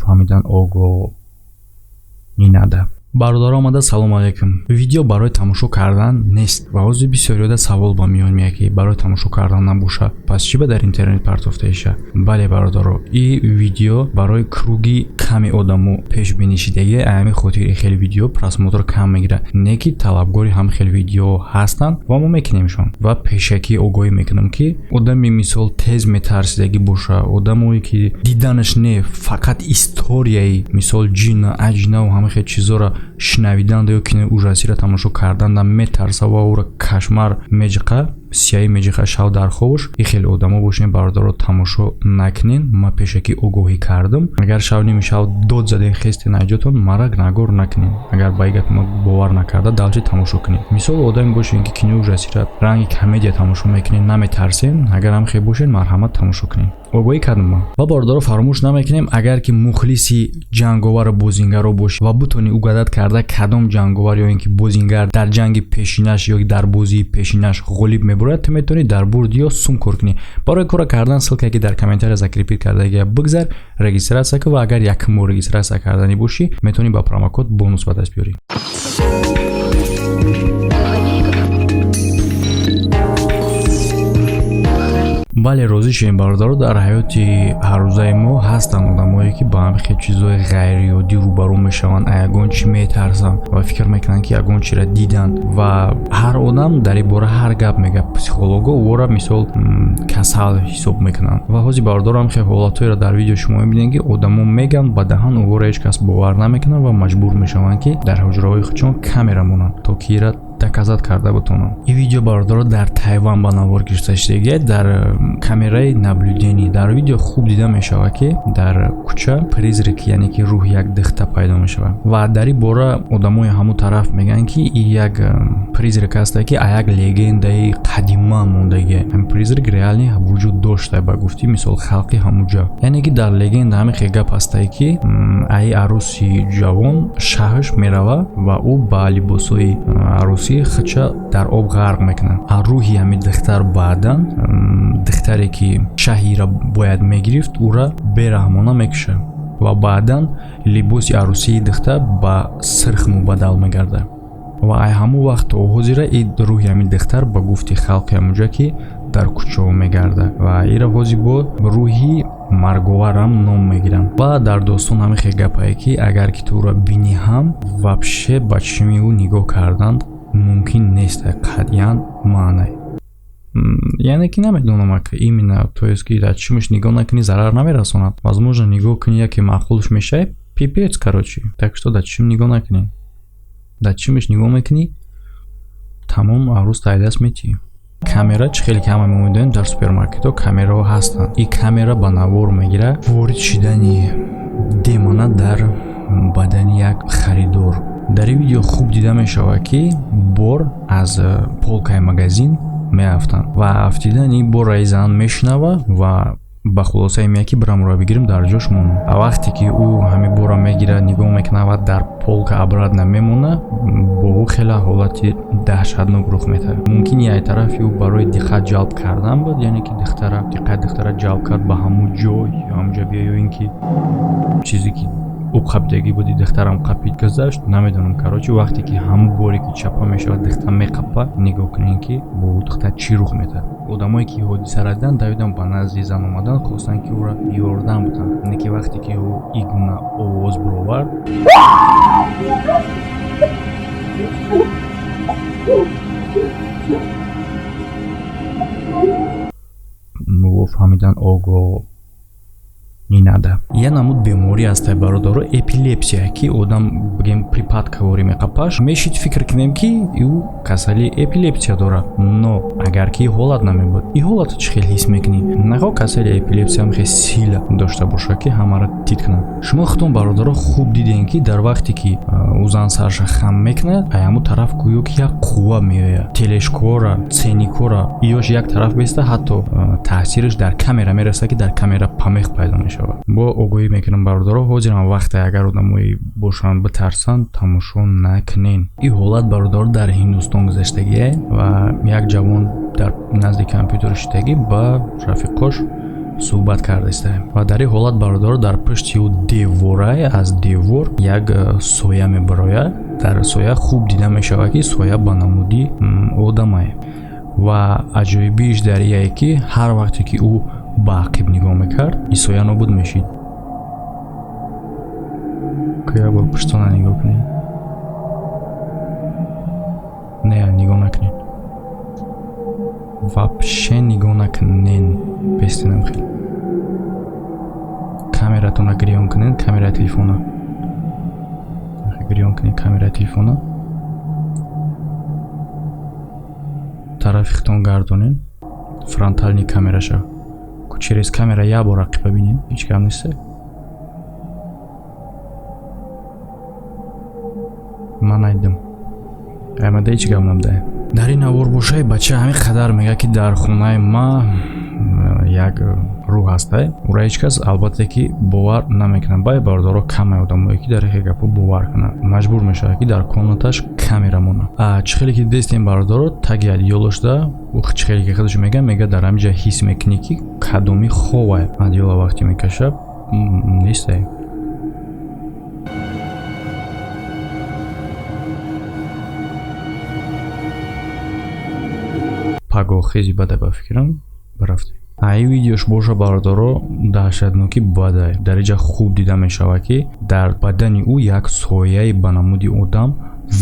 Фаҳмидан огоҳ не надо. Бародаро омада, салом алейкум. Видео барои тамошо кардан нест ва ҳозир бисёриёда савол ба миён меяд, ки барои тамошо кардан набоша, пас чӣ ба дар интернет партофта иша? Бале, бародаро, и видео барои круги ками одамо пешбинӣ шидагӣ. Ҳамин хотир и хел видео просмотр кам мегирад, не ки талабгори ҳам хел видео ҳастанд ва мо мекунемшон. Ва пешакӣ огоҳӣ мекунам, ки одами мисол тез метарсидагӣ боша, одамое ки диданаш не, фақат историяи мисол ҷина, аҷинаву ҳама хел чизоро шунавиданда ё кинои ужасиро тамошо карданда метарса ва ӯро кошмар меҷиқа, сияи меҷиқа шав дар хобуш, и хеле одамо бошем, бародаро, тамошо накунен. Ма пешакӣ огоҳӣ кардам. Агар шав ними шав дод заден, хестен айҷотон, мара гунаҳгор накунен. Агар ба и гапи ма бовар накарда, далчи тамошо кунед. Мисол, одаме бошен, ки кинои ужасиро ранги комедия тамошо мекунед, наметарсен, агар ҳам хел бошен, марҳамат, тамошо кунед. Огоҳӣ кардам ма. Ва бародаро, фаромӯш намекунем, агар ки мухлиси ҷанговару бозингаро бошӣ ва бутонӣ угадать карда, кадом ҷанговар ё ин ки бозингар дар ҷанги пешинаш ё дар бозии пешинаш ғолиб мебурад, ту метавонӣ дар бурд ё сум кор кунӣ. Барои кора кардан ссылка, ки дар комментария закрепить кардагия, бигзар, регистрация кун ва агар якум бор регистрация карданӣ бошӣ, метавонӣ ба промокод бонус ба даст биёрӣ. Бале, розӣ шавем, бародаро, дар ҳаёти ҳаррӯзаи мо ҳастанд одамое, ки ба ҳамин хел чизҳои ғайриоддӣ рӯбарӯ мешаванд, а ягон чӣ метарсанд ва фикр мекунанд, ки ягон чиро диданд. Ва ҳар одам дар ин бора ҳар гап мегӯяд. Психолого ӯро мисол касал ҳисоб мекунанд. Ва ҳозир, бародаро, ҳам хел ҳолатҳоеро дар видео шумо мебинед, ки одамо мегӯянд ба даҳан, ӯро ҳеҷ кас бовар намекунад ва маҷбур мешаванд, ки дар ҳуҷраҳои худшон камера монанд, то ки ира доказать карда бутонанд. Ин видео, бародаро, дар Тайван ба навор гирифта шудагия, дар камераи наблюдение. Дар видео хуб дида мешавад, ки дар кӯча призрак, яъне ки рӯҳи як духта пайдо мешавад. Ва дар ин бора одамои ҳамун тараф мегӯянд, ки ин як призрак ҳаста, ки а як легендаи қадима мондагия. Ҳамин призрак реально вуҷуд дошта, ба гуфти мисол халқи ҳамуҷа. Яъне ки дар легенда ҳамин хел гап ҳастае, ки аи арӯси ҷавон шаҳш мерава ва ӯ ба либосҳои арӯсӣ худша дар об ғарқ мекунад. А рӯҳи ҳамин духтар баъдан духтаре, ки шаҳира бояд мегирифт, ӯра бераҳмона мекушад ва баъдан либоси арӯсии духтар ба сирх мубаддал мегардад. Ва ай ҳамон вақт то ҳозира и рӯҳи ҳамин духтар, ба гуфти халқи ҳамунҷа, ки дар кӯчаҳо мегардад ва ира ҳозир бо рӯҳи марговарам ном мегиранд. Ва дар достон ҳамин хел гапае, ки агар ки ту ӯро бинӣ ҳам, вообще ба чишми ӯ нигоҳ кардан мумкин нест, қатъиян маънай. Яъне ки намедонам, ака, именно, то есть ки дар чишмаш нигоҳ накунӣ, зарар намерасонад. Возможно, нигоҳ кунӣ, яке маъқулш мешавад, пипец, короче. Так что дар чишм нигоҳ накунед. Дар чишмаш нигоҳ мекунӣ, тамом, арӯз тайдаст метиҳӣ. Камера, чӣ хеле ки ҳама мо медонем, дар супермаркетҳо камераҳо ҳастанд. Ин камера ба навор мегирад ворид шидани демона дар бадани як харидор. Дар ин видео хуб дида мешавад, ки бор аз полкаи магазин меафтанд ва афтидани борра и зан мешунава ва ба хулосае меяд, ки бирамро бигирем, дар ҷош монам. А вақте ки ӯ ҳамин борро мегирад, нигоҳ мекунад ва дар полка обратно мемонад, бо ӯ хеле ҳолати даҳшатнок рух медиҳад. Мумкин як тарафи ӯ барои диққат ҷалб кардан буд, яъне ки духтара, диққати духтара ҷалб кард ба ҳамун ҷой ё ҳамунҷо бия, ё ин ки чизе ки ӯ қапидагӣ буди, духтарам қапид, гузашт, намедонам. Короче, вақте ки ҳамун боре ки чапа мешавад, духтар меқапа, нигоҳ кунед, ки бо ӯ духтар чӣ рух медиҳад. Одамое, ки ҳодисаро диданд, давидан ба назди зан омаданд, хостанд, ки ӯро ёрдам буданд. Не ки вақте ки ӯ ин гуна овоз баровард, фаҳмидан огоҳ нинада. Як намуд беморӣ ҳастай, бародаро, эпилепсия, ки одам, бигем, припадкаворӣ меқапаш. Мешид фикр кунем, ки ӯ касали эпилепсия дорад, но агар ки ҳолат намебуд, ин ҳолатро чӣ хел ҳис мекунӣ? Нахо касали эпилепсиям хел сила дошта бошад, ки ҳамаро тит кунад. Шумо худтон, бародаро, хуб дидем, ки дар вақте ки ӯ зан сарша хам мекунад, ай ҳамун тараф гӯё ки як қувва меояд, тележкора, ценникора ёш як тараф беста, ҳатто таъсираш дар камера мерасад, ки дар камера помех пайдо мешавад. мешавад. Бо огоҳӣ мекунам, бародаро, ҳозирам вақте агар одамое бошанд, битарсанд, тамошо накунен. Ин ҳолат, бародаро, дар Ҳиндустон гузаштагие ва як ҷавон дар назди компютер шидагӣ ба рафиқош суҳбат кардастаем ва дар ин ҳолат, бародаро, дар пушти ӯ деворай, аз девор як соя мебарояд. Дар соя хуб дида мешавад, ки соя ба намуди одамае ва аҷоибиаш дар ие, ки ҳар вақте ки ӯ ба ақиб нигоҳ мекард, ин соя нобуд мешид. Як бор пуштона нигоҳ кунед. Не, нигоҳ накунед, вообще нигоҳ накунен. Бестинам, хел камератона гирён кунед, камераи телефона гирён кунед, камераи телефона тарафи худтон гардонед, фронтальный камераша. Через камера як бор ақиба бинед, ҳеҷ гап нест. Ман надидам, аймада ҳеҷ гап набудае. Дар ин навор бошаи бача ҳамин қадар мегӯяд, ки дар хонаи ма як рӯҳ ҳастай. Ӯра ҳеҷ кас, албатта, ки бовар намекунад. Бай, бародаро, камай одамое, ки дар хе гапҳо бовар кунад, маҷбур мешавад, ки дар комнаташ камера монад. Чӣ хеле ки дидестем, бародаро, таги одеялошда, чӣ хеле ки худаш мегӯяд, дар ҳамин ҷа ҳис мекунӣ, ки кадоми ховай. Одеяла вақте мекаша, нестай. Пагоҳхези бадай, ба фикрам, барафтем. Ин видеош боша, бародаро, даҳшатнокӣ бадай. Дар инҷа хуб дида мешавад, ки дар бадани ӯ як сояи ба намуди одам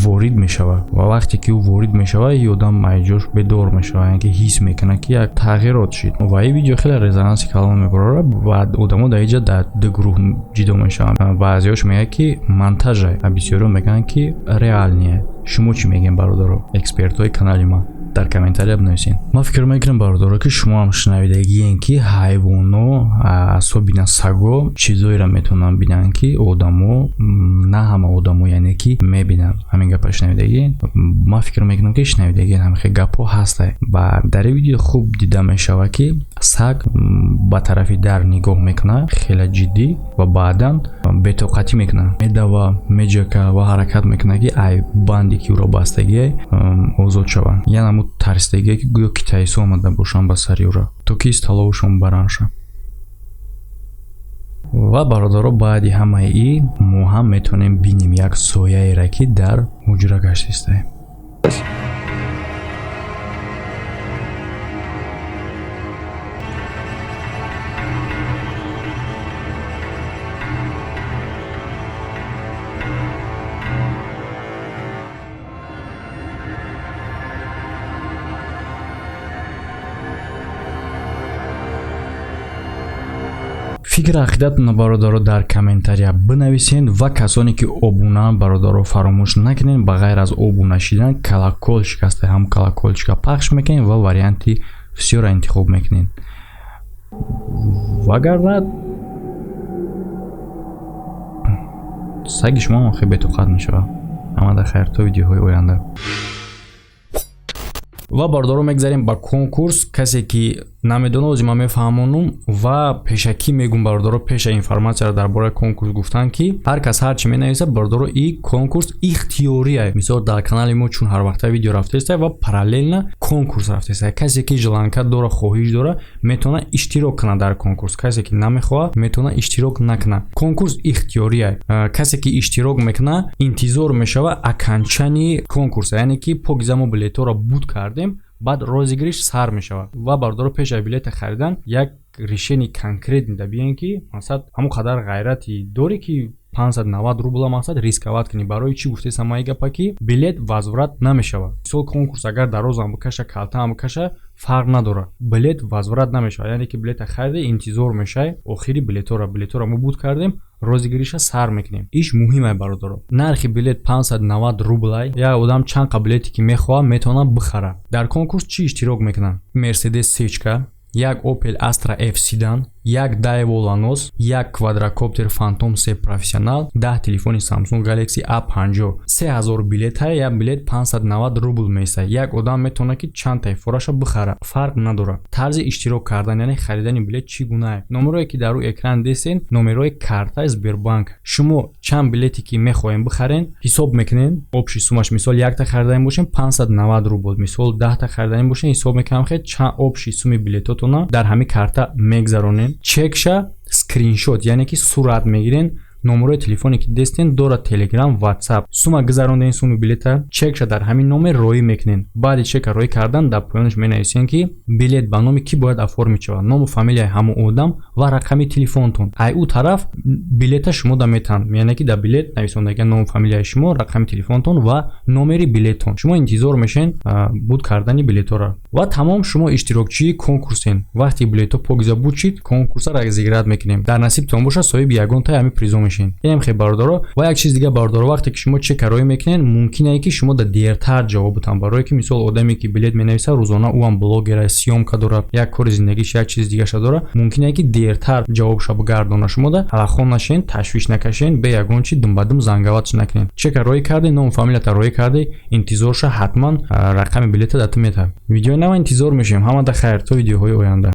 ворид мешавад ва вақте ки ӯ ворид мешавад, ин одам айҷош бедор мешавад, яъне ки ҳис мекунад, ки як тағйирот шид. Ва ин видео хеле резонанси калон мебарорад ва одамо дар инҷа дар ду гурӯҳ ҷидо мешаванд. Баъзеҳош мегӯяд, ки монтажа, бисёриҳо мегӯянд, ки реальный. Шумо чӣ мегӯед, бародаро, экспертҳои канали ман? Дар комментария бинависед. Ман фикр мекунам, бародаро, ки шумо ҳам шунавидагиен, ки ҳайвоно, особенно саго, чизоеро метавонанд бинанд, ки одамо, на ҳама одамо, яъне ки мебинанд. Ҳамин гапа шунавидагиен? Ман фикр мекунам, ки шунавидагиен, ҳамин гапҳо ҳастай. Ва дар ин видео хуб дида мешавад, ки саг ба тарафи дар нигоҳ мекунад хеле ҷиддӣ ва баъдан бетоқатӣ мекунад, медава, меҷака ва ҳаракат мекунад, ки ай банде, ки ӯро бастагиай, озод шавад. Яъне тарсидагие, ки гӯё китайсо омада бошанд ба сари ӯра, то ки исталовашон баранша. Ва, бародаро, баъди ҳамаи ин мо ҳам метавонем бинем як сояеро, ки дар ҳуҷра гаштистаем. Фикр ақидатона, бародаро, дар комментария бинависед ва касоне ки обунаанд, бародаро, фаромӯш накунед, ба ғайр аз обуна шидан колокольчик аст, ҳам колокольчика пахш мекунед ва варианти всёро интихоб мекунед, вагарна саги шумо ҳам хеле бетоқат мешавад. Ҳамада хайр, то видеоҳои оянда. Ва, бародаро, мегзарем ба конкурс. Касе ки намедонад, ози ман мефаҳмонум ва пешакӣ мегум, бародаро, пеша информатсияро дар бораи конкурс гуфтан, ки ҳар кас ҳар чӣ менависад, бародаро, и конкурс ихтиёрия. Мисол, дар канали мо чун ҳар вақта видео рафтаиста ва параллельно конкурс рафтаиста, касе ки желанка дора, хоҳиш дора, метавонад иштирок кунад дар конкурс, касе ки намехоҳад, метавонад иштирок накунад. Конкурс ихтиёрия. Касе ки иштирок мекунад, интизор мешавад окончании конкурса, яъне ки покиза мо билетҳоро буд кардем, баъд розыгрыш сар мешавад. Ва, бародаро, пеш аз билета харидан як решение конкретный да биёен, ки мақсад ҳамон қадар ғайрати дорӣ, ки 590 рубла мақсад рисковать кунӣ. Барои чӣ гуфтесам ман гапа, ки билет возврат намешавад. Мисол, конкурс агар дарозам бикаша, калтаам бикаша, фарқ надорад, билет возврат намешавад. Яъне ки билета харида, интизор мешавӣ охири билетҳоро. Билетҳоро мо буд кардем, розыгрыша сар мекунем. Иш муҳимае, бародаро. Нархи билет 590 рублай. Як одам чанд қа билете ки мехоҳад, метавонад бихарад. Дар конкурс чӣ иштирок мекунанд? Мерседес сечка, як Опел Астра Ф седан. Як Daewoo Lanos, як квадрокоптер Phantom 3 Professional, 10 телефони Samsung Galaxy A50. 3000 билетае, як билет 590 рубл меистад. Як одам метавонад, ки чанд таи фораша бихара, фарқ надорад. Тарзи иштирок кардан, яъне харидани билет, чӣ гунае? Номерое, ки дар рӯи экран дидестен, номерҳои картаи Сбербанк. Шумо чанд билете ки мехоҳем бихарен, ҳисоб мекунен общий суммаш. Мисол, якта хариданӣ бошем, 590 рубл. Мисол, 10-та хариданӣ бошем, ҳисоб мекунам, хе чанд общий сумми билетотона дар ҳамин карта мегзаронем. Чекша скриншот, яъне ки сурат мегирен. Номерои телефоне, ки дестен, дорад Телеграм, Ватсап. Сумма гузаронден, сумми билета, чекша дар ҳамин номер роӣ мекунен. Баъди чека роӣ кардан, дар поёнаш менависен, ки билет ба номи кӣ бояд оформить шавад, ному фамилияи ҳамон одам ва рақами телефонтон. Ай ӯ тараф билета шумо да метаҳанд, яъне ки дар билет нависондага ному фамилияи шумо, рақами телефонтон ва номери билеттон. Шумо интизор мешен буд кардани билетҳоро ва тамом, шумо иштирокчии конкурсен. Вақте билетҳо покиза буд шид, конкурсро разыграть мекунем. Дар насибтон бошад, соҳиби ягонтаи ҳамин призо мешен. Инам хел, бародаро. Ва як чиз дига, бародаро: вақте ки шумо чека роӣ мекунед, мумкине, ки шумо да дертар ҷавоб бутан, барое ки, мисол, одаме, ки билет менависад, рӯзона ӯам блогера, съёмка дорад, як кори зиндагиш, як чизи дигаша дорад, мумкине, ки дертар ҷавобша бигардона. Шумо да ҳалахон нашен, ташвиш накашен, бе ягон чи думбадум занговать накунед. Чека роӣ кардӣ, ному фамилията роӣ кардӣ, интизорша, ҳатман рақами билета да ту метавад. Видеои нава интизор мешавем. Ҳамада хайр, то видеоҳои оянда.